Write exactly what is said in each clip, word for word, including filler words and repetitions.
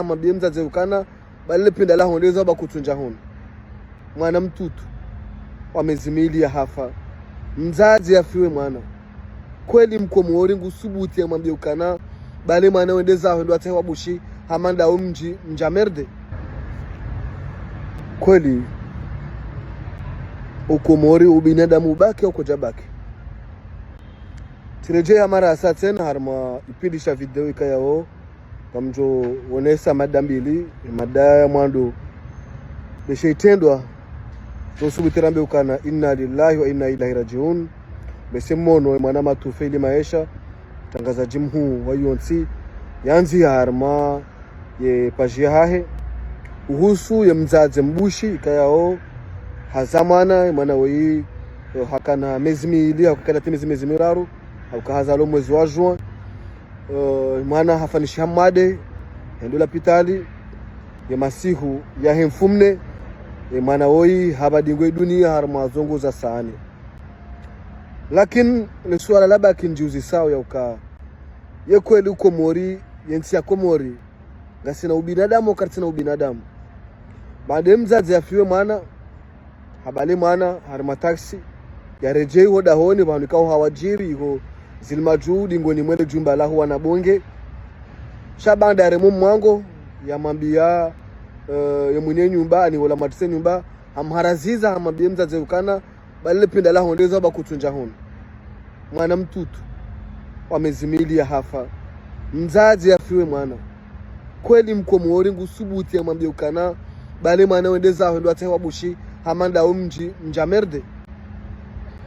hamwambie mdzadze ukana, bale le pinda lahondeza ba kutsundja hunu. Mwana mtutu wa mezi mili yahafa. Mdzadze yafiwe mwana. Kweli mkomori ngusubuti yamwambie ukana, bale mwana wende zaho ndo atsehe wa bushi, hama ndawe mdji mdja merde. Kweli, ukomori ubinadamu ubaki au kudja baki. Tsiredjei hamara asa tsena harumwa ipindi sha video ikayao, ngamdjo wonesa mada mbili, mada ya mwando. Beshe itrendwa, tsosubuti rambe ukana, inna lillahi wa inna ilaihi rajiun. Bese mono, mwana matufe ili maesha, mtrangazadji mhuu wa yontsi, yandzi harumwa ye paji yahahe. Uhusu ye mdzadze mbushi, ikayao, haza mwana, mwana woyi, eh, hakana mezi mili, hakana tsi mezi, mezi miraru, hauka hazalwa mwezi wa juin. Eh, mwana hafanishiha mwade, hende lapitali, ye masihu yahe mfumne, ye mwana woyi habadingwa dunia harumwa zongo za sahani. Lakini, le suala labaki ndjiuzisao ya uka, ye kweli ukomori, ye ntsi ya Komori, ngasina ubinadamu, karitsina ubinadamu. Baada ye mdzadze yafiwe mwana, habale mwana, harumwa taxi, yaredjei ho dahoni, pvanu ikao hawadjiri, iho Zilimadju, dingoni mwa le djumba laho wana bonge. Sha baanda yaremo mwango, yamwambia, eh, ye mwinyi nyumba, ani wola mwatrise nyumba, hamharaziza, hamwambie mdzadze ukana, bale le pinda lahondeza ba kutsundja hunu. Mwana mtutu wa mezi mili yahafa. Mdzadze yafiwe mwana. Kweli mkomori ngusubuti yamwambie ukana, bale mwana wende zaho ndo atsehe wa bushi, hama ndawe mdji mdja merde.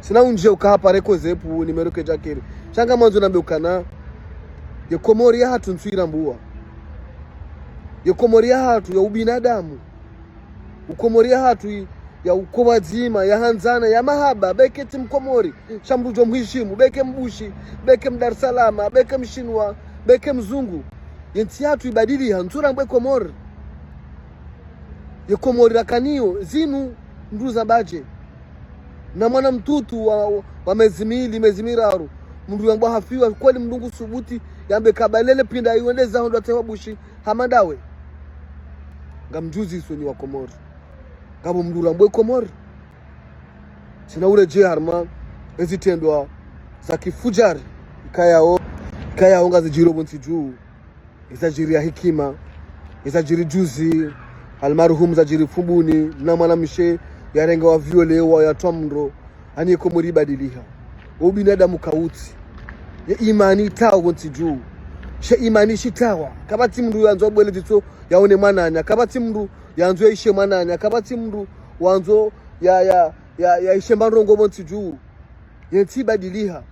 Tsina undje uka hapare kozepu, nimero kedjakiri. Sha ngamwandzo nambe ukana, ye Komori yahatru ntsu irambuwa. Ye Komori yahatru ya ubinadamu. Ukomori yahatru i-, ya uko pvwadzima, ya handzana, ya mahaba, beke tsi mkomori, sha mdru djo mhishimu, beke mbushi, beke mdar salama, beke mshinwa, beke mzungu. Ye ntsi yahatru ibadiliha, ntsu rambwe Komori. Ye Komori rakaniyo, zinu, mdru za badje. Na mwana mtutu wa, wa mezi mili, mezi miraru. Mdru yambwa hafiwa, kweli mdru ngusubuti, yambe ka bale le pinda iwende zaho ndo atsehe wa bushi, hama ndawe. Ngamdjuzi so nyi wa Komori. Ngapvo mdru rambwe Komori. Tsina uredjei harumwa, ezitrendwa za kifujari, ikayao, ikayao ngazidjiro pvo ntsi dju. Izadjiri ya Hikima, izadjiri juzi, almarhum zadjiri Fumbuni, na mwanamshe yarenga wa viole wa yatwa mndro, ani ye Komori ibadiliha. Wo ubinadamu kautsi. Ye imani itawa pvo ntsi dju. She imani shitawa. Kapvatsi mndru yandzo abwele dzitso yaone mwananya. Kapvatsi mndru yandzo yaishe mwananya. Kapvatsi mndru wandzo ya, ya, ya, yaishe mba ndrongo pvo ntsi dju. Ye ntsi ibadiliha.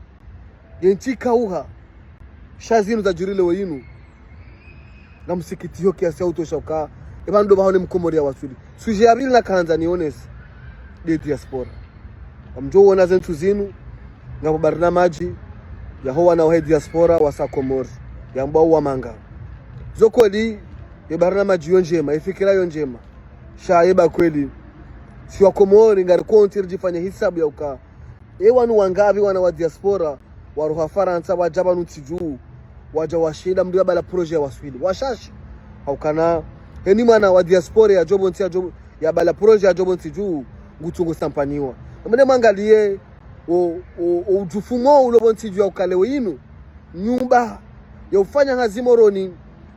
Ye ntsi ikauha. Sha zinu zadjiri leo inu. Ngamsikitiho kiasi ya utosha uka, epvanu ndo pvahanu mkomori yawaswili. Sujet ya pvili nakahandza nionese, nde diaspora. Ngamdjo wona ze ntsu zinu, ngapvo barnamaji yaho wana wahe diaspora wasa Komori, yambwa uwa manga. Zo kweli, ye barnamaji yo ndjema, ye fikira yo ndjema. Sha ye ba kweli, si wa Komori ngarikontsi ridjifanye hisabu ya uka, e wanu wangapvi wana wa diaspora, waroha Farantsa, wadja pvanu ntsi dju, wadja washinda, mndru yabala projet yawaswili. Washashi. Haukana, heni mwana wa diaspora yadjo pvo ntsi yadjo, yabala projet yadjo pvo ntsi dju, ngutsungo sampaniwa. Namwende mwangaliye, o, o, o udjufumo ulo pvo ntsi dju ya uka leo inu. Nyumba ya ufanya hazi Moroni,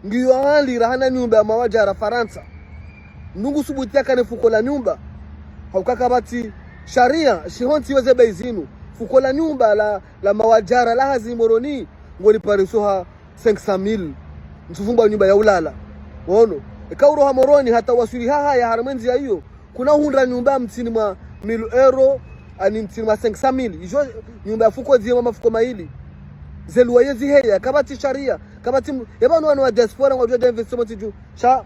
ngiyo hali rahana nyumba ya mawadjara Farantsa. Mndru ngusubuti yakane fuko la nyumba. Hauka kapvatsi sharia, shihontsi weze bei zinu. Fuko la nyumba la, la mawadjara la hazi Moroni, ngolipariso ha cinq cent mille. Ntsu fumbwa nyumba ya ulala. Wono. Eka uroha Moroni hata waswili hahaya harumwa endziya iyo. Kuna uhundra nyumba mtsini mwa mille euros, ani mtsini mwa cinq cent mille. Ijo nyumba ya fuko zima mafuko mayili. Ze loyer ziheya, kapvatsi sharia, kapvatsi mu-, epvanu wana wa diaspora ngwadjo dja investir pvo ntsi dju. Sha,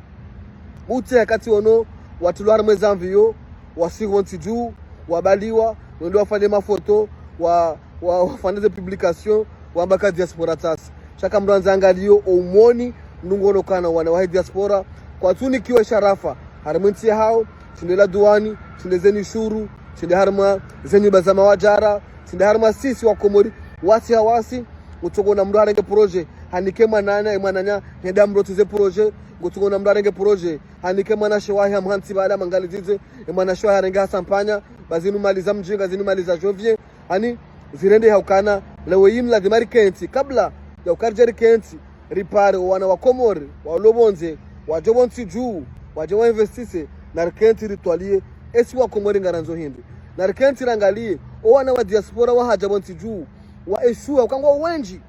utsi wakati wono, watulwa harumwa eze avion, wasi pvo ntsi dju, wabaliwa, wende wafanye mafoto, wa, wa, wafanye ze publication, wamba ka diaspora tsasi. Sha ka mndru andza angaliyo, o umoni, mndru ngono kana wana wahe diaspora, kwatsunikiwa sharafa, harumwa entsi yahao, tsi nde la duwani, tsi nde ze nishuru, tsi nde harumwa ze nyumba za mawadjara, tsi nde harumwa sisi wa Komori, wasi ha wasi, utsoko na mndru harenge projet, hanike mwananya, e mwananya, hende amrotize projet, Ngutsuona mndru arenge projet, hanike mwanamshe wahe amhantsi pvala amwangalizize, e mwanamshe wahe arenge hasampanya, ba zinu mali za mjinga, zinu mali za janvier, hani, zirende haukana, leo yinu lazima rikentsi, kabla ya uka ridja rikentsi, ripare owana wa Komori, walo pvondze, wadje pvo ntsi dju, wadje wa investise, na rikentsi ritwalie, esi wa Komori ngarandzo hindri. Na rikentsi rangalie, owana wa diaspora wahadja pvo ntsi dju, wa échoué, uka ngwao wendji,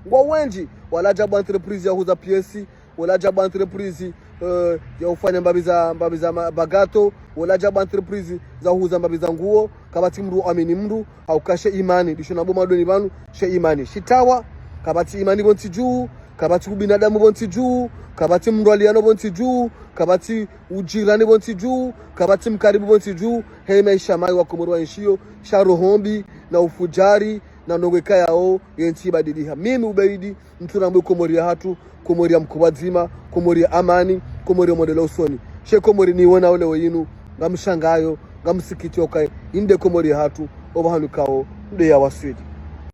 ngwao wendji, wala wadja pvo entreprise ya huza pièces, wala wadja pvo entreprise, eh, ya ufanya mbapvi za, mbapvi za ma-, bagato, wala wadja pvo entreprise za huza mbapvi za nguo, kapvatsi mndru amini mndru, hauka she imani, ndisho nambo madoni pvanu, she imani. Shitawa, kapvatsi imani pvo ntsi dju, kapvatsi ubinadamu pvo ntsi dju, kapvatsi mndru aliyano pvo ntsi dju, kapvatsi ujirani pvo ntsi dju, kapvatsi mkaribu pvo ntsi dju, he maesha mayi wa Komori waenshio, sha roho mbi, na ufujari, na nongwe kayao, ye ntsi ibadiliha. Mimi Ubeidi, ntsu nambo Komori yahatru, Komori ya mkubwa dzima, Komori ya amani, Komori ya mwendeleo usoni. She Komori niwonao leo yinu, ngamshangayo, ngamsikitio uka, inde Komori yahatru, opvahanu ikao, nde ya waswili.